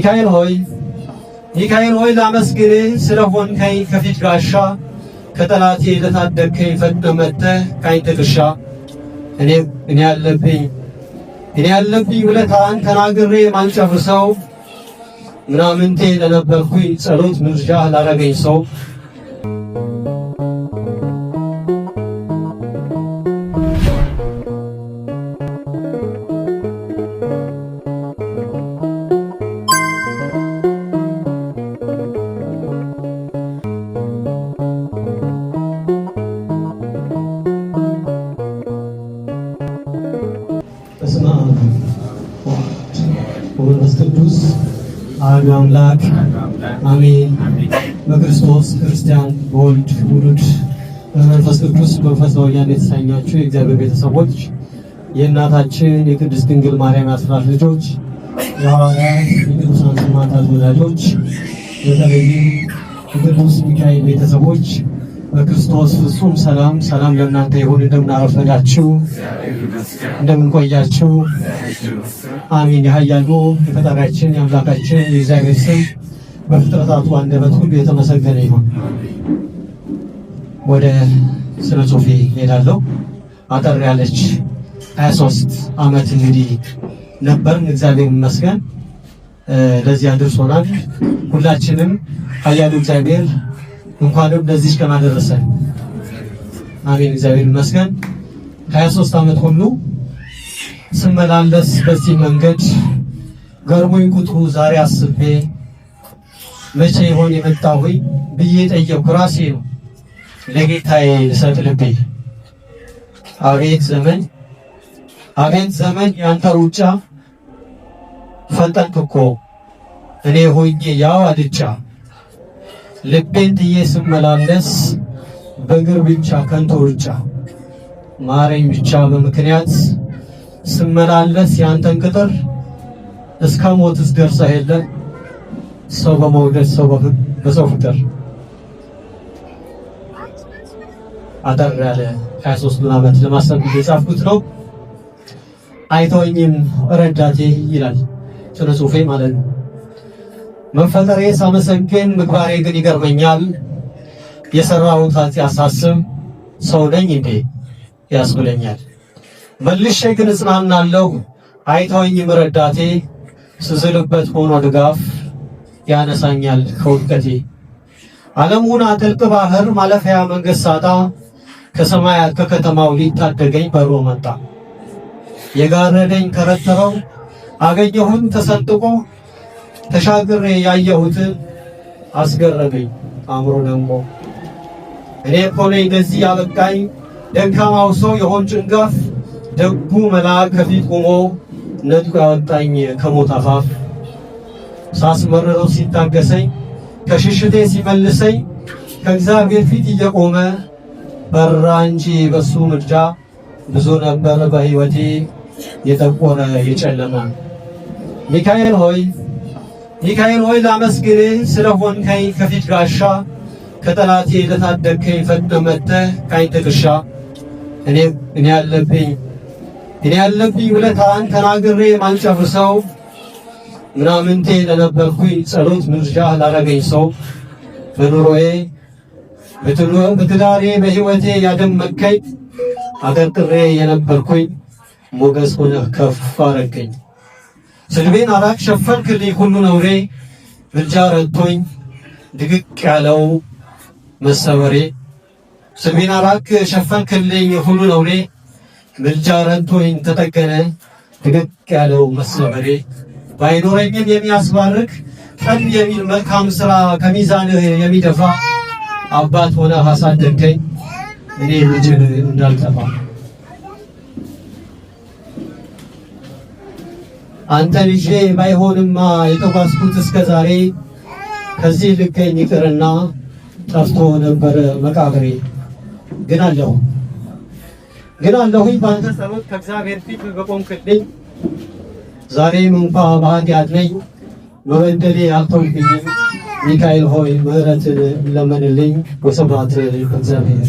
ሚካኤል ሆይ፣ ሚካኤል ሆይ፣ ላመስግንህ ስለሆንከኝ ከፊት ጋሻ፣ ከጠላቴ ለታደግከኝ ፈጥነህ መጥተህ ከዓይን ጥቅሻ። እኔ ያለብኝ ውለታን ተናግሬ ማልጨርሰው፣ ምናምንቴ ለነበርኩኝ ጸሎት ምልጃ ላረገኝ ሰው። በስመ አብ ወወልድ ወመንፈስ ቅዱስ አሐዱ አምላክ አሜን። በክርስቶስ ክርስቲያን፣ በወልድ ውሉድ፣ በመንፈስ ቅዱስ መንፈሳውያን የተሰኛችሁ የእግዚአብሔር ቤተሰቦች፣ የእናታችን የቅድስት ድንግል ማርያም የአስራት ልጆች፣ የሐዋርያት የቅዱሳን ሰማዕታት ወዳጆች፣ በተለይም የቅዱስ ሚካኤል ቤተሰቦች፣ በክርስቶስ ፍጹም ሰላም ሰላም ለእናንተ ይሁን። እንደምን አረፈዳችሁ? እንደምን ቆያችሁ? አሜን። የኃያሉ የፈጣሪያችን የአምላካችን የእግዚአብሔር ስም በፍጥረታቱ አንደበት ሁሉ የተመሰገነ ይሁን። ወደ ስነ ጽሑፌ እሄዳለሁ። አጠር ያለች 23 ዓመት እንግዲህ ነበርን። እግዚአብሔር ይመስገን ለዚህ አድርሶናል። ሁላችንም ኃያሉ እግዚአብሔር እንኳንም ለዚች ቀን አደረሰን። አሜን። እግዚአብሔር ይመስገን። 23 ዓመት ሁሉ ስመላለስ በዚህ መንገድ ገርሞኝ ቁጥሩ ዛሬ አስቤ መቼ ይሆን የመጣሁኝ ብዬ ጠየቅኩ ራሴ ነው ለጌታዬ ልሰጥ ልቤ። አቤት ዘመን፣ አቤት ዘመን፣ ያንተ ሩጫ ፈጠንክ እኮ እኔ ሆኜ ያው አድጫ። ልቤን ጥዬ ስመላለስ በእግር ብቻ ከንቱ ሩጫ። ማረኝ ብቻ በምክንያት ስመላለስ ያንተን ቅጥር እስከ ሞትስ ደርሰህ የለ ሰው በመውደድ ሰው በሰው ፍቅር። አጠር ያለ 23 ዓመት ለማሰብ የጻፍኩት ነው። አይተወኝም ረዳቴ ይላል ስነ ጽሁፌ ማለት ነው። መፈጠሬ ሳመሰግን ምግባሬ ግን ይገርመኛል። የሰራሁት ኃጢአት ሳስብ ሰው ነኝ እንዴ ያስብለኛል። መልሼ ግን እጽናናለሁ። አይተወኝም ረዳቴ፣ ስዝልበት ሆኖ ድጋፍ ያነሳኛል ከውድቀቴ። ዓለሙን ጥልቅ ባህር ማለፊያ መንገድ ሳጣ ከሰማያት ከከተማው ሊታደገኝ በሮ መጣ። የጋረደኝ ከረተረው አገኘሁን ተሰንጥቆ ተሻግሬ ያየሁትን አስገረመኝ አእምሮ ደንቆ። እኔ እኮ ነኝ ለዚህ ያበቃኝ ደካማው ሰው የሆን ጭንጋፍ፣ ደጉ መልአክ ከፊት ቆሞ ነጥቆ ያወጣኝ ከሞት አፋፍ። ሳስመርረው ሲታገሰኝ፣ ከሽሽቴ ሲመልሰኝ፣ ከእግዚአብሔር ፊት እየቆመ በራ እንጂ በሱ ምልጃ ብዙ ነበር በሕይወቴ የጠቆረ የጨለመ። ሚካኤል ሆይ፣ ሚካኤል ሆይ፣ ላመስግንህ ስለሆንከኝ ከፊት ጋሻ፣ ከጠላቴ ለታደግከኝ ፈጥነህ መጥተህ ከዓይን ጥቅሻ። እኔ ያለብኝ ውለታን ተናግሬ ማልጨርሰው፣ ምናምንቴ ለነበርኩኝ ጸሎት ምልጃ ላረገኝ ሰው፣ በኑሮዬ፣ በትዳሬ፣ በሕይወቴ ያደመከኝ፣ አቀርቅሬ የነበርኩኝ ሞገስ ሆነህ ከፍ አረገኝ። ስድቤን አራቅ ሸፈንክልኝ ሁሉ ነውሬ፣ ምልጃ ረድቶኝ ድቅቅ ያለው መሰበሬ። ስድቤን አራቅ ሸፈንክልኝ ሁሉ ነውሬ፣ ምልጃ ረድቶኝ ተጠገነ ድቅቅ ያለው መሰበሬ። ባይኖረኝም የሚያስባርክ ቀን የሚል መልካም ስራ ከሚዛንህ የሚደፋ፣ አባት ሆነህ አሳደግከኝ እኔ ልጅህ እንዳልጠፋ። አንተ ልጄ ባይሆንማ የተጓዝኩት እስከ ዛሬ ከዚህ ልገኝ ይቅርና ጠፍቶ ነበረ መቃብሬ። ግን አለሁ፣ ግን አለሁኝ በአንተ ጸሎት ከእግዚአብሔር ፊት በቆምክልኝ። ዛሬም እንኳ በኃጢአት ነኝ፣ በበደሌ አልተውክኝም። ሚካኤል ሆይ ምሕረትን ለመንልኝ። ወስብሐት ለእግዚአብሔር።